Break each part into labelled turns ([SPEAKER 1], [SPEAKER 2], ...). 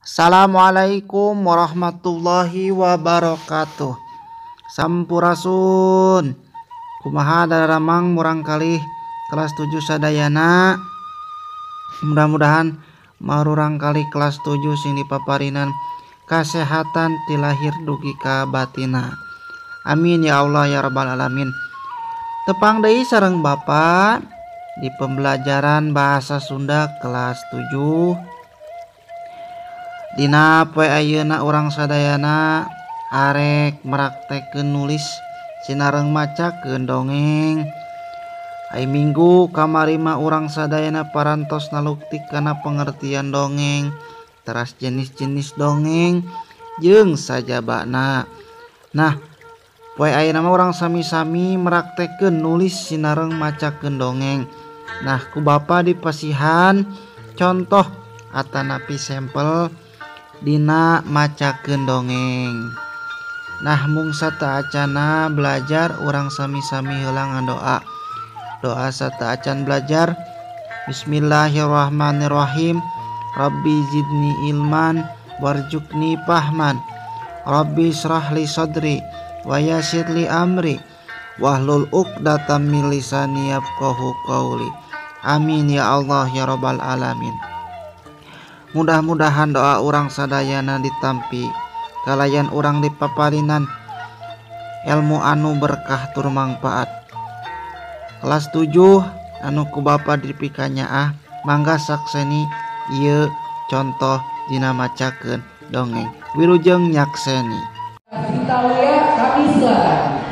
[SPEAKER 1] Assalamualaikum warahmatullahi wabarakatuh. Sampurasun. Kumaha daramang murang kalih kelas 7 sadayana. Mudah-mudahan marurang kali kelas 7 sing dipaparinan kasehatan ti lahir dugi ka batina. Amin ya Allah ya rabbal alamin. Tepang deui sareng Bapak di pembelajaran bahasa Sunda kelas 7. Dina poe ayeuna urang sadayana arek meraktekeun nulis sinareng macakeun dongeng. Ai minggu kamari mah urang sadayana parantos naluktik kana pengertian dongeng, teras jenis-jenis dongeng jeung sajabana. Nah, poe ayeuna mah urang sami-sami meraktekeun nulis sinareng macakeun dongeng. Nah, ku Bapa dipasihan contoh atanapi sampel dina macakeun dongeng. Nah, mung sateuacanna belajar urang sami-sami heula ngadoa. Doa sateuacan belajar. Bismillahirrahmanirrahim. Rabbi zidni ilman warzuqni fahman. Rabbi israh li sadri wa yassir li amri wahlul 'uqdatam min lisani yafqahu qawli. Amin ya Allah ya rabbal alamin. Mudah-mudahan doa urang sadayana ditampi kalayan urang dipaparinan ilmu anu berkah tur mangpaat. Kelas 7 anu ku Bapa dipikanyaah mangga sakseni ieu contoh dina macakeun dongeng. Wilujeng nyakseni.
[SPEAKER 2] Italia kami silakan.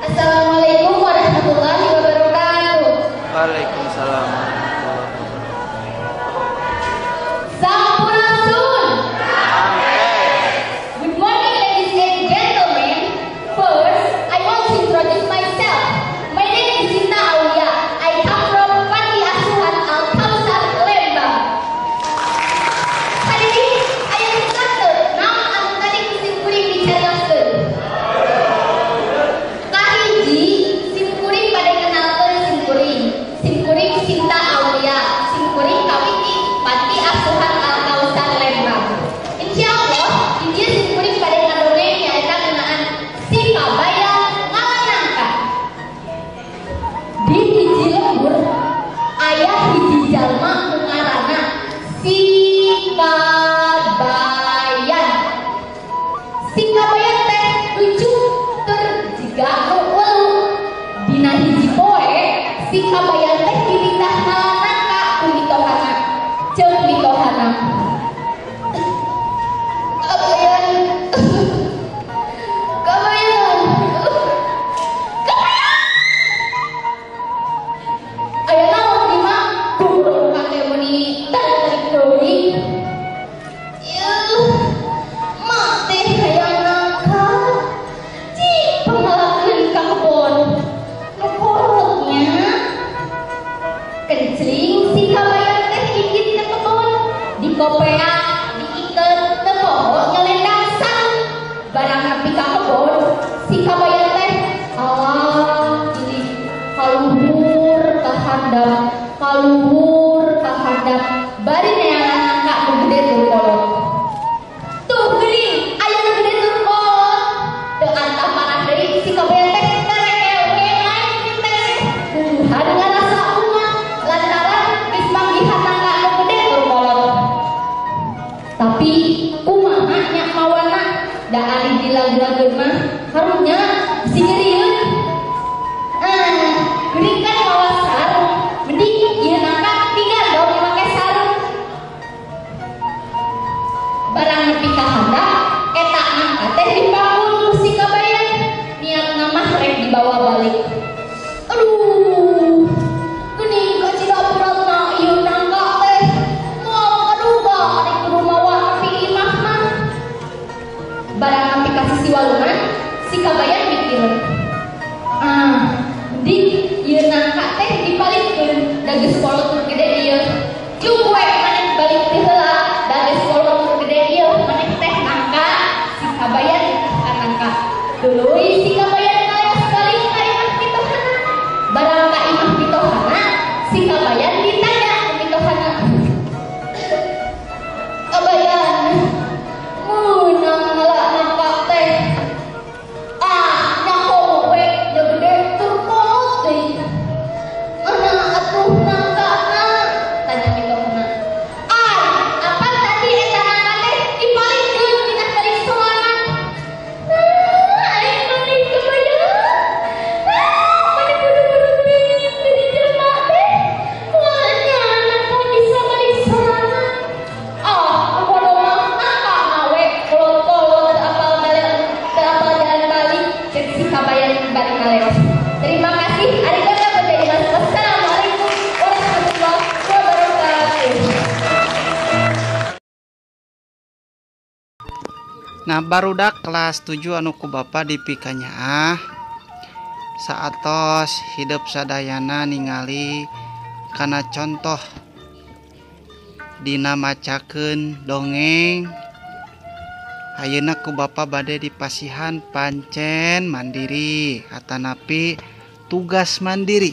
[SPEAKER 3] Assalamualaikum warahmatullahi wabarakatuh.
[SPEAKER 4] Waalaikumsalam warahmatullahi wabarakatuh.
[SPEAKER 3] Sampurasun. Good morning, ladies and gentlemen. First, I want to introduce myself. My name is Sinta Aulia. I come from Panti Asuhan Al Kautsar Lembang. Hadirin, aya instruktur naon anu tadi ku sim kuring dicarioskeun. Kahiji, sim kuring bade kenalkeun sim kuring. Sim kuring Sinta Aulia. Sim kuring kawit di Panti Asuhan Al Kautsar Lembang. Insya Allah, di dieu sim kuring bade ngadongeng nyaeta ngeunaan si kabayan ngala nangka. Di hiji lembur aya hiji jalma nu ngaranna si kabayan. Si kabayan teh lucu tur jiga nu welu. Dina hiji poe si kabayan teh dititah ngala nangka ku mitohana. Ceuk mitohana. Kabayan, kabayan, kabayan. Aya naon di mah guru kate meuni tarik deui. Ieu mak teh hayang nangka. Cik pangalakeun ka kebon. Nu kolotnya. Kencling si kabayan teh indit ka kebon. Dikopeak, diiket, teu poho nyelendang sarung. Barang nepi ka kebon, si kabayan teh alah ini kaluhur ka handap, kaluhur ka handap. Bari neangan nangka nu gede tur kolot. Tuh geuning aya nu gede tur kolot. Teu antah parah deui si kabayan teh terekew-kewan teh. Bubuhan ngarasa ungah lantaran geus manggihan nangka nu gede tur kolot. Tapi kumaha nya mawana da ari dilag-lageun mah karunya si nyerieun. Ah, geuning kan mawa sarung, mending ieu nangka digandong make sarung. Barang nepi ka handap, eta nangka teh dipanggul ku si kabayan. Niatna mah rek dibawa balik. Aduh, geuning kacida beratna ieu nangka teh. Moal kaduga ari kudu mawa nepi imah mah. Barang nepi ka sisi walungan, si kabayan mikir. Ah, mending ieu nangka teh dipalikeun da geus kolot nu gede ieu. Cung we maneh balik ti heula da geus kolot nu
[SPEAKER 1] Nah, barudak kelas 7 anu ku Bapak dipikanyaah saatos hidup sadayana ningali kana contoh dina macakeun dongeng. Ayeuna ku Bapak bade dipasihan pancen mandiri atanapi tugas mandiri.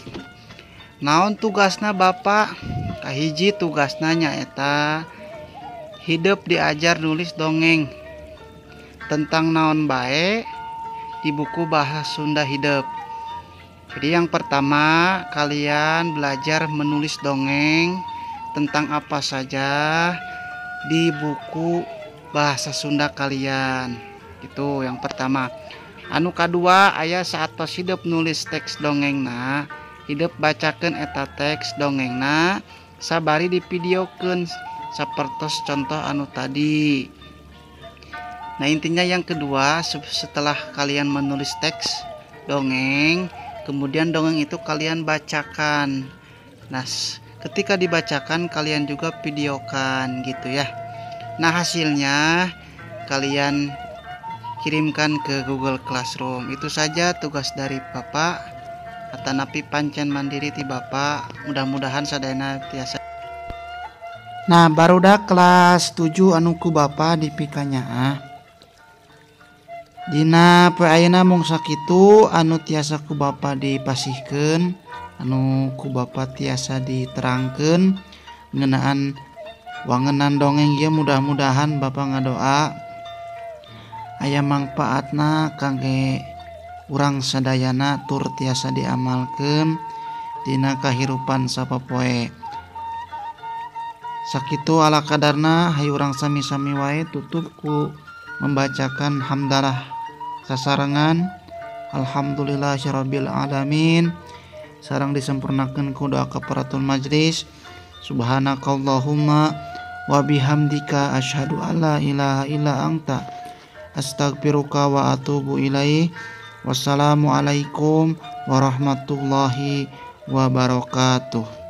[SPEAKER 1] Naon tugasna Bapak? Kahiji tugasna nyaeta hidup diajar nulis dongeng tentang naon bae di buku bahasa Sunda hidup. Jadi yang pertama kalian belajar menulis dongeng tentang apa saja di buku bahasa Sunda kalian. Itu yang pertama. Anu kadua aya saatos hidup nulis teks dongengna, hidup bacakeun eta teks dongengna sabari divideokeun sapertos contoh anu tadi. Nah, intinya yang kedua, setelah kalian menulis teks dongeng, kemudian dongeng itu kalian bacakan. Nah, ketika dibacakan kalian juga videokan gitu ya. Nah, hasilnya kalian kirimkan ke Google Classroom. Itu saja tugas dari Bapak atanapi pancen mandiri ti Bapak. Mudah-mudahan sadayana tiasa. Nah, barudak kelas 7 anu ku Bapak dipikanyaah. Dina poe ayeuna mung sakitu anu tiasa ku Bapak dipasihkeun, anu ku Bapak tiasa diterangkeun ngeunaan wangenan dongeng ieu. Mudah-mudahan Bapak ngadoa aya mangpaatna kangge urang sadayana tur tiasa diamalkeun dina kahirupan sapopoe. Sakitu ala kadarna, hayu urang sami-sami wae tutup ku membacakan hamdalah sasarengan. Alhamdulillahirabbil alamin. Sareng disempurnakeun ku doa kafaratul majlis. Subhanakallahumma wa bihamdika asyhadu alla ilaha illa anta astaghfiruka wa atubu ilaih. Wassalamualaikum warahmatullahi wabarakatuh.